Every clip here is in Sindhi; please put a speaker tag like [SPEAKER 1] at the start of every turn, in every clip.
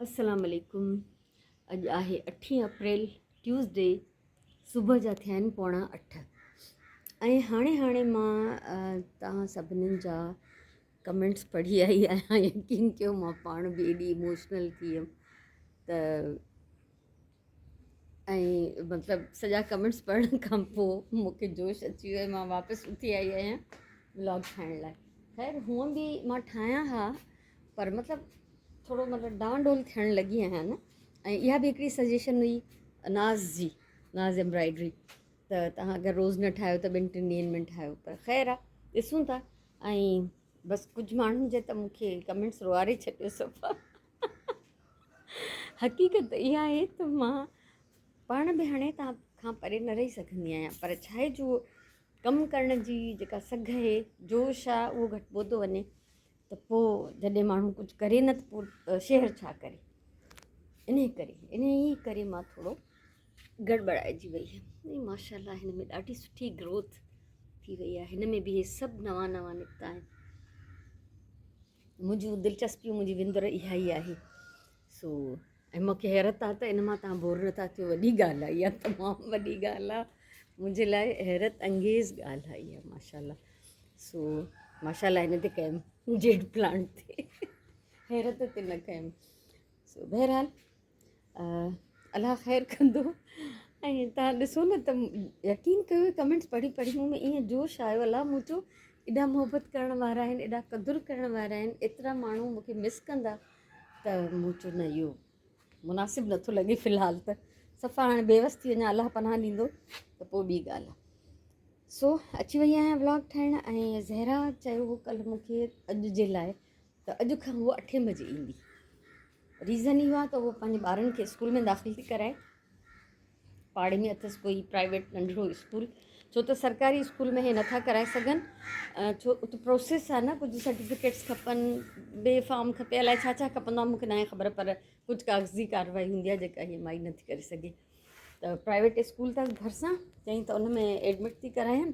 [SPEAKER 1] السلام عليڪم اڄ آهي اٺين اپريل ٽيوزڊي صبح جا ٿيا آهن پوڻا اٺ ۽ هاڻي هاڻي مان توهان سڀنين جا ڪمينٽس پڙهي آئي آهيان يقين ڪيو مان پاڻ به ايڏي اموشنل ٿي ويم ته ۽ مطلب سڄا ڪمينٽس پڙهڻ کان پوء مون کي جوش اچي ويو مان واپس اٿي آئي آهيان ولاگ ٺاهڻ لاء خير هونء به مان ٺاهيان ها پر مطلب ٿورو مطلب ڊان ڊول ٿيڻ لڳي آهيان نه ۽ اها به هڪڙي سجيشن هئي ناز جي ناز ايمبرائڊري ته توهان اگر روز نه ٺاهيو ته ٻن ٽن ڏينهن ۾ ٺاهيو پر خير آهي ڏسون ٿا ۽ بس ڪجهه ماڻهن جي ته مون کي ڪمينٽس روئاري ڇڏيو صفا حقيقت اها آهي ته مان پاڻ به هاڻي توهان کان پري نه رهي سگهندي آهيان پر ڇا آهي جو ڪم ڪرڻ جي جيڪا سگهه آهي جوش آهي اهو گهٽبو ٿو وڃي ته پوء جڏهن ماڻهو ڪجهه ڪري نه ته پوء شهر ڇا ڪري ان ڪري ان ئي ڪري مان ٿورو گڙٻڙائجي وئي هيم ماشاء الله هن ۾ ڏاڍي سٺي گروٿ ٿي وئي آهي هن ۾ به هي سڀ نوان نوان نڪتا آهن منهنجون دلچسپيون منهنجي وندر اها ئي آهي سو ۽ مون کي حيرت آهي ته ان مان توهان بور نٿا ٿيو وڏي ڳالهه آهي اها تمام وڏي ڳالهه آهي منهنجي لاء حيرت انگيز ڳالهه آهي اها ماشاء الله سو ماشاء الله هن تي ڪيم جيڊ پلانٽ تي حيرت تي نه ڪيم سو بهرحال الله خير ڪندو ۽ توهان ڏسو نه ته يقين ڪيو ڪمينٽس پڙهي پڙهي مون ۾ ائين جوش آيو الله مون چيو ايڏا محبت ڪرڻ وارا آهن ايڏا قدر ڪرڻ وارا آهن ايترا ماڻهو مون کي مس ڪندا ته مون چيو نه اهو مناسب نٿو لڳي في الحال ته صفا هاڻي بيوس ٿي وڃان الله پناهه ڏيندو ته پوء ٻي ڳالهه سو اچي وئي آهيان ولاگ ٺاهڻ ۽ زهرا چيو هو ڪلهه مون کي اڄ جي لاء ته اڄ کان هوء اٺين بجي ايندي. ريزن اهو آهي ته هوء پنهنجي ٻارن کي اسڪول ۾ داخل ٿي ڪرائي. پاڙي ۾ اٿس ڪوئي پرائيويٽ ننڍڙو اسڪول ڇو ته سرڪاري اسڪول ۾ هي نٿا ڪرائي سگهن ڇو اتي پروسيس آهي نه ڪجهه سرٽيفڪيٽس کپن بي فارم کپي الائي ڇا ڇا کپندو آهي مونکي ناهي خبر پر ڪجهه ڪاغذي ڪارروائي هوندي آهي جيڪا هي مائي نٿي ڪري سگهي ته پرائيويٽ اسڪول اٿس ڀرسان چيائين ته ان ۾ ايڊمٽ ٿي ڪرايان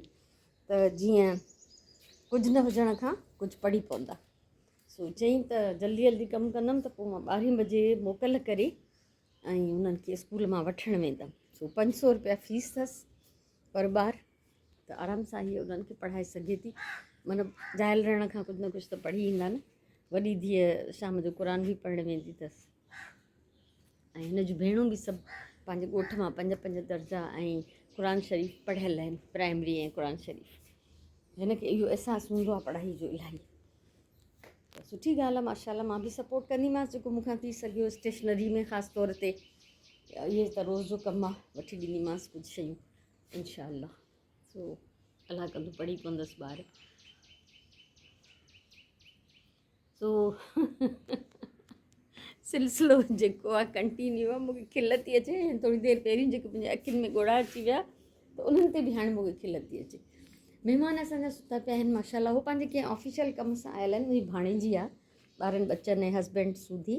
[SPEAKER 1] ته جيئن ڪجهه نه هجڻ کان ڪجهه پڙهي پوندا. سو چيائين ته جلدي جلدي ڪم ڪندم ته پوء مان ٻارهين بجي موڪل ڪري ۽ انهن کي اسڪول مان وٺڻ ويندم. سو پنج سو روپيا فيس اٿس پر ٻار ته آرام سان هيء انهن کي پڙهائي سگهي ٿي. مطلب جاهل رهڻ کان ڪجهه نه ڪجهه ته پڙهي ايندا نه. وڏي ڌيء شام جو قرآن به پڙهڻ ويندي اٿس. ۽ هن جون ڀيڻون به سڀ پنهنجي ڳوٺ مان پنج پنج درجا ۽ قرآن شريف پڙهيل آهن پرائمري ۽ قرآن شريف هن کي اهو احساس هوندو آهي پڙهائي جو الاهي ته سٺي ڳالهه آهي ماشاء الله مان به سپورٽ ڪنديمانس جيڪو مون کان ٿي سگهيو اسٽيشنري ۾ خاص طور تي اهي ته روز جو ڪم آهي وٺي ڏينديمانس ڪجهه شيون انشاء الله سو الله ڪندو پڙهي پوندس ٻار سو سلسلو جيڪو آهي ڪنٽينيو آهي مونکي کل ٿي اچي ۽ ٿوري دير پهرين جيڪي منهنجي اکين ۾ ڳوڙها اچي ويا ته انهن تي به هاڻي مونکي کل ٿي اچي مهمان اسانجا ستا پيا آهن ماشاء الله هو پنهنجي ڪنهن آفيشل ڪم سان آيل آهن منهنجي ڀاڻيجي آهي ٻارن ٻچن ۽ هسبينڊ سوڌي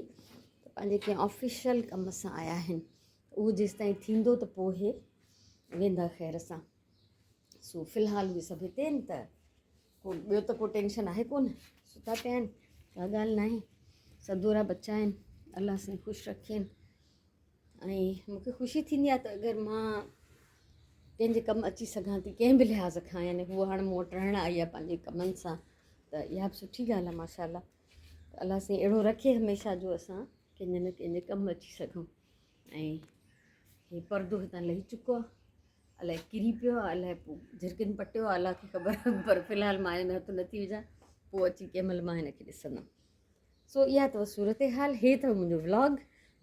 [SPEAKER 1] ته پنهنجي ڪنهن آفيشل ڪم سان آيا آهن اهو جيستائين ٿيندو ته پوء هي ويندا خير سان سو في الحال اهي سڀ هتي آهن ته ڪو ٻيو ته ڪو ٽينشن آهي ڪونه ستا پيا آهن ڪا ڳالهه ناهي سدورا ٻچا آهن الله سائين خوش رکين ۽ مونکي خوشي ٿيندي آهي ته اگر مان ڪنهن جي ڪم اچي سگهان ٿي ڪنهن به لحاظ کان يعني هوء هاڻي مون وٽ رهڻ آئي آهي پنهنجي ڪمن سان ته اها به سٺي ڳالهه آهي ماشاء الله الله سائين اهڙو رکي هميشه جو اسان ڪنهن جي نه ڪنهن جي ڪم اچي سگهون ۽ هي پردو هتان لهي چڪو آهي الائي ڪري پيو آهي الائي پوء جھرڪين پٽيو آهي الله کي خبر پر في الحال مان هن ۾ هٿ نٿي وجھان پوء اچي ڪنهن مهل مان هن کي ڏسندم سو اها اٿو صورتحال هي اٿو منهنجو ولاگ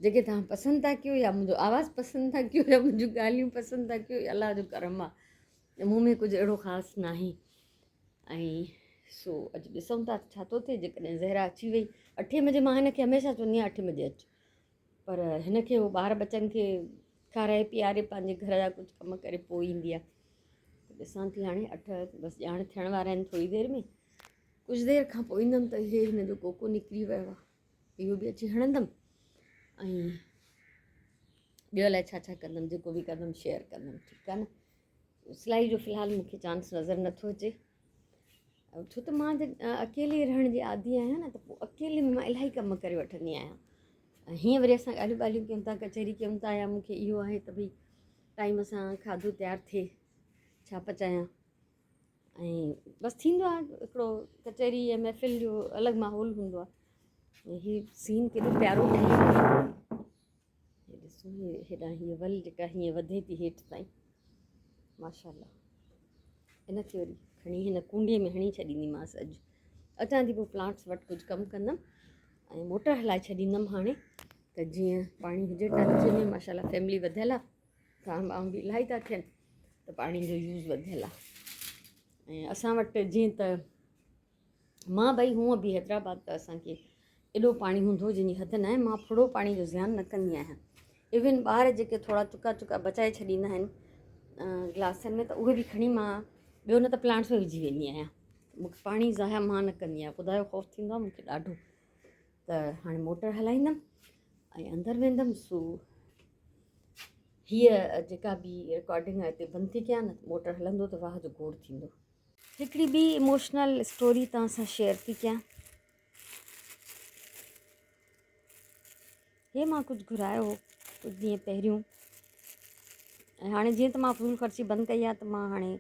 [SPEAKER 1] جيڪي توهان پسند ٿا ڪيو يا منهنجو آواز پسند ٿا ڪيو يا منهنجون ڳالهيون پسند ٿا ڪيو الله جو ڪرم آهي مون ۾ ڪجهه اهڙو خاص ناهي ۽ سو اڄ ڏسون ٿا ڇا ٿو ٿئي جيڪڏهن زهرا اچي وئي اٺين بجي مان هن کي هميشه چوندي آهيان اٺين بجي اچ پر هن کي هو ٻار ٻچن کي کارائي پياري پنهنجي گهر جا ڪجهه ڪم ڪري پوء ايندي آهي ته ڏسان ٿي هاڻي اٺ بس ڄاڻ ٿيڻ وارا آهن ٿوري دير ۾ ڪجهه دير کان پوء ايندم ته هي هن جو ڪوڪو نڪري ويو آهي اهو به اچي هڻندم ۽ ٻيو الائي ڇا ڇا ڪندم جيڪو به ڪندم شيئر ڪندم ٺيڪ آهي نه سلائي جو في الحال مونکي چانس نظر نٿو اچي ڇو ته مان اڪيلي رهڻ جي عادي آهيان نه ته پوء اڪيلي ۾ مان الاهي ڪم ڪري وٺندي آهيان ۽ هيئن وري اسان ڳالهيون ٻالهيون ڪيون ٿا ڪچهري ڪيون ٿا يا مون کي اهو آهي ته ڀئي ٽائيم سان کاڌو تيار ٿئي ڇا پچايان ۽ بس ٿيندو آهي هڪڙو ڪچهري ۽ محفل جو الڳ ماحول هوندو آهي هي سين ڪيڏو پيارو ٺهي ويو هي ڏسو هي هيڏانهن هيء ول جيڪا هيئن وڌي ٿي هيٺ تائين ماشاءالله ان کي وري کڻي هن ڪونڊي ۾ هڻي ڇڏينديمانس اڄ اچان ٿي پوء پلانٽس وٽ ڪجهه ڪم ڪندم ۽ موٽر هلائي ڇڏيندم هاڻي ته جيئن پاڻي هجي ٽانڪي ۾ ماشاءالله فيملي وڌيل آهي ڪام وام به الاهي ٿا ٿين ته پاڻي جو يوز وڌيل آهي ۽ اسان وٽ جيئن ته مان ڀئي هونء به حيدرآباد ته اسانکي ايڏو پاڻي هوندو هو جنهن جي حد ناهي مان ڦڙو پاڻي جو زيان نه ڪندي آهيان ايون ٻار جيڪي ٿورا چڪا چڪا بچائي ڇڏيندا آهن گلاسن ۾ ته اهي به کڻي مان ٻيو نه ته پلانٽس ۾ وجهي ويندي آهيان مونکي پاڻي ضايع مان نه ڪندي آهيان خدا جو خوف ٿيندو آهي مونکي ڏاڍو ته هاڻي موٽر هلائيندم ۽ اندر ويندم سو هيء جيڪا به رڪارڊنگ آهي هتي بند ٿي ڪيان نه موٽر هلندو ته واهه جو گوڙ ٿيندو. هڪڙي ٻي اموشنل اسٽوري توهان سان شيئر ٿي ڪيان. هي مان ڪجهه گهرايو هو ڪجهه ڏينهن پهريون ۽ هاڻي جيئن ته مان فضول خرچي بند ڪئي آهي ته مان هاڻي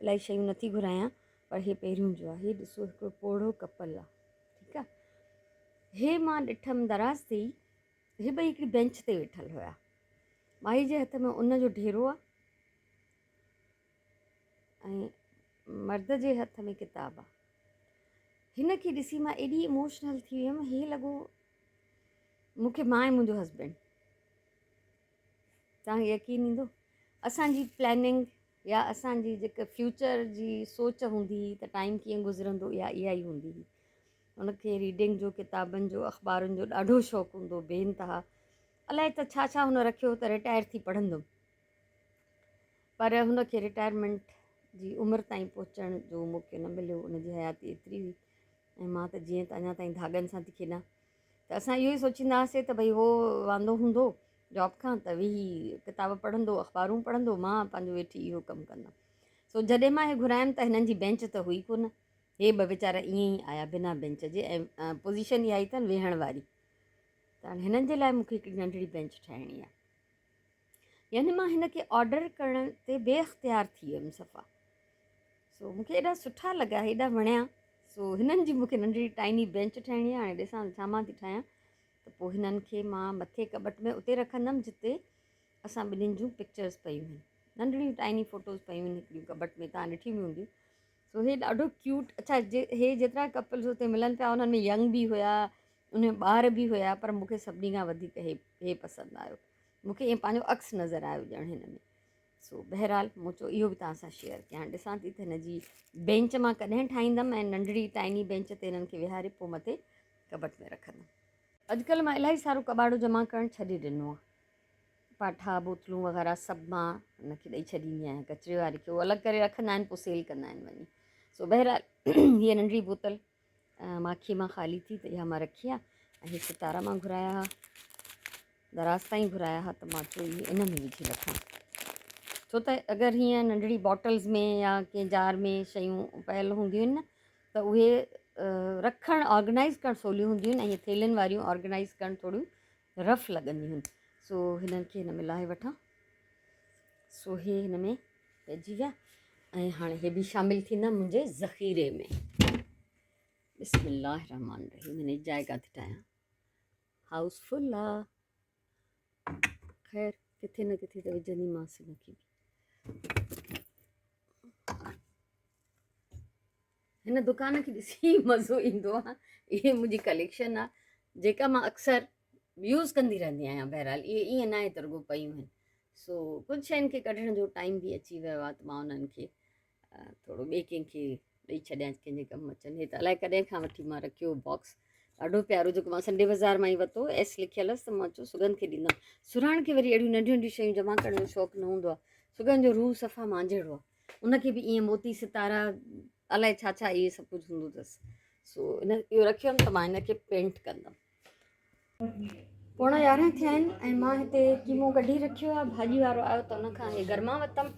[SPEAKER 1] الاهي شيون نٿي گهرايان پر هي پهريون جو آهي هي ڏسو هڪڙو پوڙهو ڪپل آهي ٺيڪ آهي هي مان ڏٺم دراز تي ئي هي ٻئي هڪڙي بينچ تي ويٺل هيا مائي جي هٿ ۾ ان جو ڍيرو آهي ۽ مرد جي هٿ ۾ ڪتاب آ. هن کي ڏسي مان ايڏي اموشنل ٿي ويم هي لڳو مون کي مان ۽ منهنجو هسبينڊ توهان کي يقين ايندو اسان جي پلاننگ يا اسان جي جيڪا فيوچر جي سوچ هوندي هئي ته ٽائيم ڪيئن گذرندو اها اها ئي هوندي هئي هن کي ريڊنگ جو ڪتابن جو اخبارن جو ڏاڍو شوق هوندو بي انتها الائي ته ڇا ڇا هن رکيو ته رٽائر ٿي پڙهندم پر هن کي رٽائرمينٽ جي عمر تائين پهچڻ جو موقعو نه مليو. ان جي حياتي ايتري هئي ۽ مان ته جيئن ته اڃا تائين ڌاڳن سان ٿي کيڏان ته اسان اهو ئي سوچيندا هئاسين ته ڀئي هو واندو هوندو جاب کان ته ويهي ڪتاب پڙهندو اخبارون پڙهندو مان پنهنجو ويٺي اهو ڪم ڪندم. سو جڏهن مان هي گهرايم ته هنن جي بينچ ته هئي ڪونه. هي ٻه ويچارا ائين ئي آيا بنا بينچ جي ۽ پوزيشن اها ئي اٿن ويهڻ واري. ته هاڻي هنن جي لاء مون کي هڪڙي ننڍڙي بينچ ٺاهڻي آهي. يعني مان هن کي آرڊر ڪرڻ تي بي اختيار ٿي ويم صفا سو مون کي ايڏا سٺا لڳا ايڏا وڻيا سو هنن جي مون کي ننڍڙي ٽائني بينچ ٺاهڻي آهي هاڻي ڏسان ڇا مان ٿي ٺاهيان ته پوء هنن کي مان مٿي ڪٻٽ ۾ اتي رکندم جتي اسان ٻنهين جون پڪچرز پيون آهن ننڍڙيون ٽائني فوٽوز پيون آهن هڪڙيون ڪٻٽ ۾ تان ڏٺيون به هونديون سو هي ڏاڍو ڪيوٽ اڇا جي هي جيترا ڪپلز اتي ملن پيا انهن ۾ ينگ به هيا ان ۾ ٻار به هيا پر مون کي سڀني کان وڌيڪ هي هي پسند آيو مون کي ائين پنهنجو عڪس نظر آيو ڄڻ هن ۾ سو بهرحال مون چيو اهو به توهان سان شيئر ڪيان ڏسان ٿي ته هن جي بينچ مان ڪڏهن ٺاهيندم ۽ ننڍڙي ٽائني بينچ تي هنن کي ويهاري پوء مٿي ڪٻٽ ۾ رکندم. اڄڪلهه مان الاهي سارو ڪٻاڙو جمع ڪرڻ ڇڏي ڏنو آهي پاٺا بوتلون وغيره سڀ مان هن کي ڏئي ڇڏيندي آهيان ڪچري واري کي هو الڳ ڪري رکندا آهن پوء سيل ڪندا آهن وڃي سو بهرحال هيء ننڍڙي بوتل ماکي مان خالي ٿي ته اها مان رکي آ ۽ هي ستارا مان گهرايا ها دراز تائين گهرايا ها ته مان چيو اهي ان ۾ وجهي رکان ڇو ته اگر هيئن ننڍڙي باٽلز ۾ يا ڪنهن جار ۾ شيون پيل هونديون آهن نه ته اهي رکڻ آرگنائز ڪرڻ سوليون هونديون آهن ۽ ٿيلهين واريون آرگنائز ڪرڻ ٿوريون رف لڳنديون آهن سو هنن کي هن ۾ لاهي وٺان سو هي هن ۾ پئجي ويا ۽ هاڻي هي به شامل ٿيندا منهنجي ذخيري ۾ بسم الله الرحمن الرحيم هن جي جاء ڪاٿي ٺاهيان هائوس فل آ خير ڪٿي نه ڪٿي ته وجهنديمانس هن کي به هن دڪان کي ڏسي مزو ايندو آ اهي منهنجي ڪليڪشن آ جيڪا مان اڪثر يوز ڪندي رهندي آهيان بهرحال اهي ائين ناهي ته رڳو پيون آهن سو ڪجهه شين کي ڪڍڻ جو ٽائيم به اچي ويو آهي ته مان انهن کي ٿورو ٻئي ڪنهن کي ڏئي ڇڏيان ڪنهن جي ڪم اچن هي ته الائي ڪڏهن کان وٺي مان رکيو باڪس ڏاڍو پيارو جيڪو مان سنڊي بازار مان ئي ورتو ايس لکيل هئس ته مان چيو سگن کي ڏيندم سرهاڻ کي وري اهڙيون ننڍيون ننڍيون شيون جمع ڪرڻ جو شوق نه هوندو آهي سگن جو روح صفا مانجهڙو آهي ان کي به ائين موتي ستارا الائي ڇا ڇا اهي سڀ ڪجهه هوندو اٿس سو ان اهو رکيو هيم ته مان هن کي پينٽ ڪندم. پوڻا يارهن ٿيا آهن ۽ مان هتي قيمو ڪڍي رکيو آهي ڀاڄي وارو آيو ته ان کان هي گرما ورتم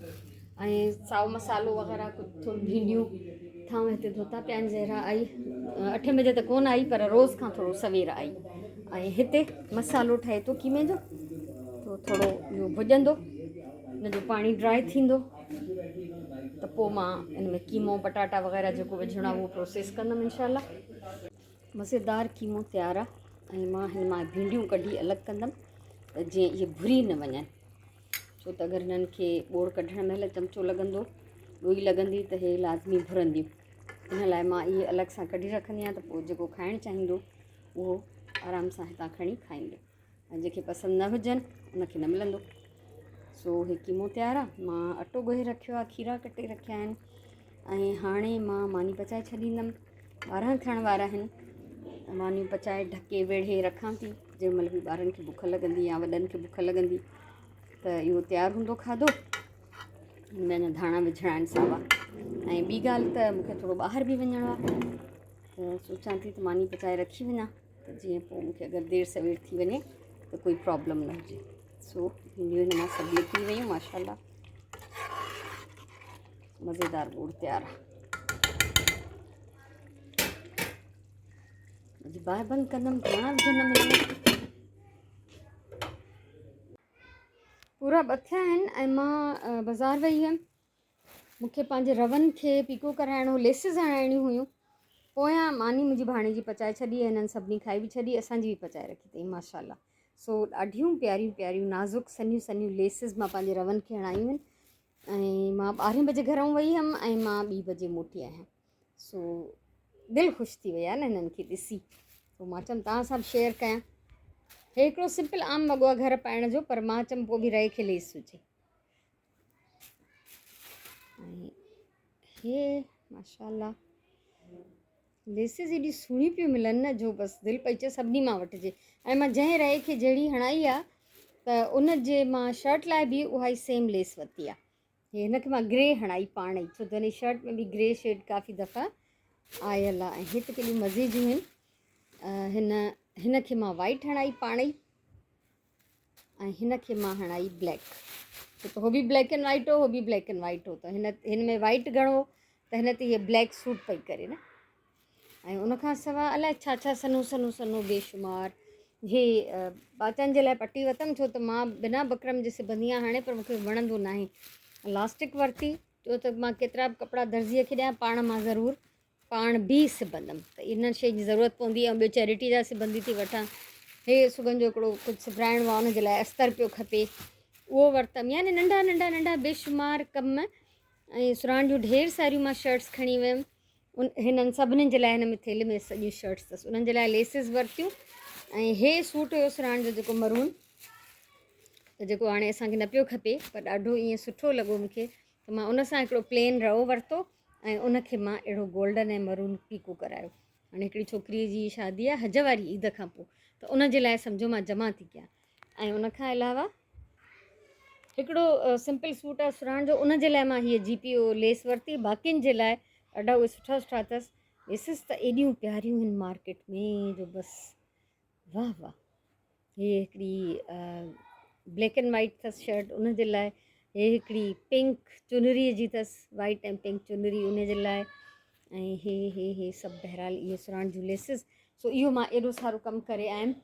[SPEAKER 1] ۽ سائو مصالحو وغيره ڪجهه ٿورو ڀينڊيون ٿانو هتي ڌوتا پيا آهن زهرا آئي اٺين بجي ته ڪونه آئي پر روز کان ٿورو سوير آئي ۽ هتي مصالحو ٺهي ٿو قيمي جو تو ٿورو اهو ڀڄندو ان جو پاڻي ڊرائي ٿيندو ته پوء مان ان ۾ قيمو پٽاٽا وغيره جيڪو وجهڻو آهي اهو پروسيس ڪندم انشاء الله. مزيدار قيمو تيار آهي ۽ مان هن مان ڀينڊيون ڪڍي الڳ ڪندم ته جيئن اهي ڀري نه وڃن ڇو ته اگر هنن کي ٻوڙ ڪڍڻ مهل چمچو لڳندو ڏوئي لڳندي ته هي لازمي ڀرنديون ان لاء مان اهي الڳ سان ڪڍي رکندي آهيان ته پوء جيڪو کائڻ چاهيندو اهو آرام سان هتان کڻي کائيندو ۽ جنهن کي پسند نه هجن ان کي نه ملندو. سو هي قيمو تيار آ. مان اٽو ڳوهي رکيو آ، کيرا ڪٽي رکيا آهن ۽ هاڻي مان ماني پچائي ڇڏيندم. 12 ٿيڻ وارا آهن. مانيون پچائي ڍڪي ويڙهي رکان ٿي. جنهن مهل به ٻارن کي بک لڳندي يا وڏن کي بک لڳندي ته اهو تيار هوندو کاڌو. هن ۾ اڃا ڌاڻا وجهڻا آهن ساوا. ۽ ٻي ڳالهه ته مون کي ٿورو ٻاهر به وڃڻو آهي ته سوچان ٿي ته ماني پچائي رکي وڃان ته جيئن پوء مون کي اگر دير سوير ٿي وڃي ته ڪوئي پرابلم نه هجي. سو ڀينڊيون هن مان سڀ نڪري ويون ماشاء الله مزيدار ٻوڙ تيار آهي. باهه بند ڪندم ڌاڻا وجهندم هن ۾. پورا ٻه ٿيا آهن ۽ مان بازار وئي هيم مون کي پنهنجي رون کي پيڪو ڪرائڻو ليسز هڻائڻيون هيون پويان ماني منهنجي ڀاڻيجي پچائي ڇڏي ۽ هنن سڀني کائي به ڇڏي اسان جي به پچائي رکي اٿئي ماشاء الله سو ڏاڍيون پياريون پياريون نازڪ سنهيون سنهيون ليسز مان پنهنجي رون کي هڻايون آهن ۽ مان ٻارهين بجي گهرئون وئي هيم ۽ مان ٻي بجي موٽي آهيان سو دل خوش ٿي وئي آهي نه هنن کي ڏسي سو مان چيم توهان سان به شيئر ڪيان هي هڪڙو سمپل عام وڳو آهي گهر پائڻ جو پر مان چيم پوء به رئي کي ليس هجي ۽ هي ماشاءالله ليسز ايڏي سهڻي پيون ملن نه جو بس دل پئي چئي سڀني مان وٺجي ۽ مان جنهن رئي کي جهڙي هڻائي آهي ته ان جي مان شرٽ لاء به اها ئي سيم ليس ورتي آهي هي هن کي مان گري هڻائي پاڻ ئي ڇو ته هن شرٽ ۾ به گري شيڊ ڪافي دفعا آيل آهي ۽ هي ته ڪيڏيون مزي جون آهن هن هن کي مان وائٽ هڻائي پاڻ ئي ۽ هن کي مان هڻائي بليڪ ڇو ته هو به بليڪ اينڊ وائٽ هو هو به بليڪ اينڊ وائٽ هو ته هن هن ۾ وائٽ گهڻو ته هن تي هي بليڪ سوٽ پئي ڪري نه ۽ ان کان سواء الائي ڇا ڇا سنهو سنهو سنهو بيشمار هي ٻاچن جي لاء پٽي ورتم ڇو ته مان بنا بڪرم جي سبندي آهيان هاڻي پر مونکي وڻندو ناهي لاسٽڪ ورتي ڇو ته مان ڪيترا به ڪپڙا درزيء کي ڏيان پاڻ مان ضرور پاڻ به سبندم ته انهن شين جي ضرورت پوندي ۽ ٻيو چيرٽي جا سبندي ٿي وٺان هي سگن جو هڪڙو ڪجهه سبرائڻو آهي ان جي لاء استر پيو کپي اهو ورتم يعني ننڍا ننڍا ننڍا بيشمار ڪم ۽ سراڻ جون ڍير ساريون مان شرٽس کڻي ويم ان هنن سڀني جي لاء هن ۾ ٿيلهي ۾ سڄيون شرٽس اٿس انهن جي لاء ليسز ورتيون ۽ هي سوٽ هيو سراڻ جو جيڪو مرون ته جيڪو هاڻي اسانکي نه پيو کپي پر ڏاڍو ائين سٺو لڳو مونکي ته مان ان سان هڪڙو پلين رئو ورتو ۽ ان کي مان اهڙو گولڊن ۽ مرون پيڪو ڪرايو هاڻي هڪڙي ڇوڪري جي شادي آهي حج واري عيد کان پوء ته ان جي لاء سمجهو مان جمع ٿي ڪيان ۽ ان کان علاوه هڪڙو سمپل سوٽ آهي سراڻ جو ان جي لاء مان هيء جي پي او ليس ورتي باقين جي لاء ڏاڍا اهي سٺا سٺا اٿس ليسز ته ايڏيون پياريون آهن مارڪيٽ ۾ جو بس واهه واهه هي هڪڙي بليڪ اينڊ وائٽ اٿس شرٽ ان جي لاء هي هڪڙي پنڪ چنري جي اٿس وائٽ ۽ پنڪ چنري ان جي لاء ۽ هي هي هي سڀ بهرحال اهي سراڻ جون ليسز سو اهو مان ايڏو سارو ڪم ڪري آيم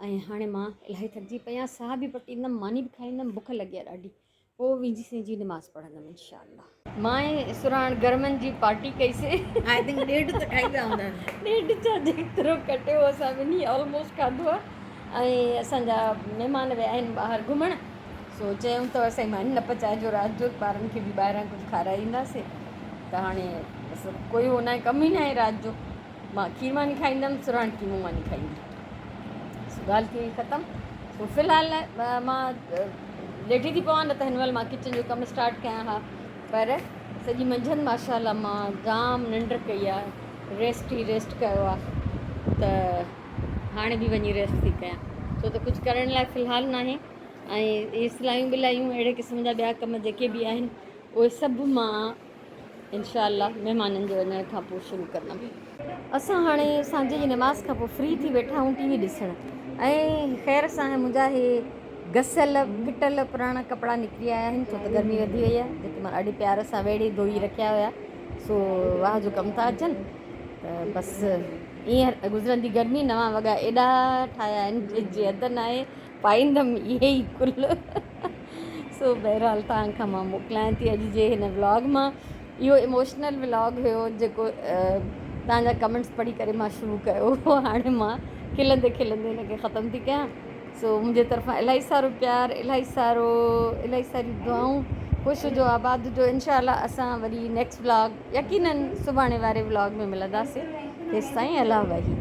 [SPEAKER 1] ۽ هاڻي مان الاهي ٿڪجي پئي آهيان ساهه به پٽيندم ماني به کائيندم بک لڳي آهي ڏاڍي پوء وينجهي سينجهي نماز پڙهندم انشاء الله. مان ۽ سرهاڻ گرمن جي پارٽي ڪئي سي.
[SPEAKER 2] I think ڏيڍ ته کائي ويا هوندا.
[SPEAKER 1] ڏيڍ ڇا جيترو ڪٽيو اسان ٻنهي آلموسٽ کاڌو آهي ۽ اسان جا مهمان ويا آهن ٻاهر گهمڻ سو چيائون ته اسان جي ماني نه پچائجو رات جو ٻارن کي به ٻاهران ڪجهه کارائي اينداسي ته هاڻي بس ڪوئي هو ناهي ڪم ئي ناهي رات جو مان کير ماني کائيندم سرهاڻ قيمو ماني کائيندي سو ڳالهه ٿي وئي ختم سو في الحال مان ليٽي ٿي پوان نه ته هن مهل مان ڪچن جو ڪم اسٽارٽ ڪيان ها پر سڄي منجهند ماشاء الله مان جام ننڊ ڪئي آهي ريسٽ ئي ريسٽ ڪيو آهي ته هاڻي به وڃي ريسٽ ٿي ڪيان ڇو ته ڪجهه ڪرڻ لاء في الحال ناهي ۽ اهي سلايون بلايون اهڙي قسم جا ٻيا ڪم جيڪي به آهن اهي سڀ مان انشاء الله مهمانن جي وڃڻ کان پوء شروع ڪندم. اسان هاڻي سانجهي جي نماز کان پوء فري ٿي ويٺا آهيون ٽي وي ڏسڻ ۽ خير سان منهنجا هي گسيل ڦٽل پراڻا ڪپڙا نڪري آيا آهن ڇو ته گرمي وڌي وئي آهي جيڪي مان ڏاڍي پيار سان ويڙهي ڌوئي رکيا هيا سو واهه جو ڪم ٿا اچن ته بس ائين گذرندي گرمي. نوان وڳا ايڏا ٺاهيا آهن جن جي حد ناهي، پائيندم اهي ئي ڪل. سو بهرحال توهان کان مان موڪلايان ٿي اڄ جي هن ولاگ مان. اهو ايموشنل ولاگ هيو جيڪو توهان جا ڪمينٽس پڙهي ڪري مان شروع ڪيو هو، هاڻي مان کلندي کلندي هن کي ختم ٿي ڪيان. سو منهنجي طرفان الاهي سارو پيار، الاهي سارو، الاهي ساريون دعائون. خوش هجو، آباد هجو. انشاء الله اسان وري نيڪسٽ ولاگ يقينن سڀاڻي واري ولاگ ۾ ملنداسين. تيستائين الله وحي.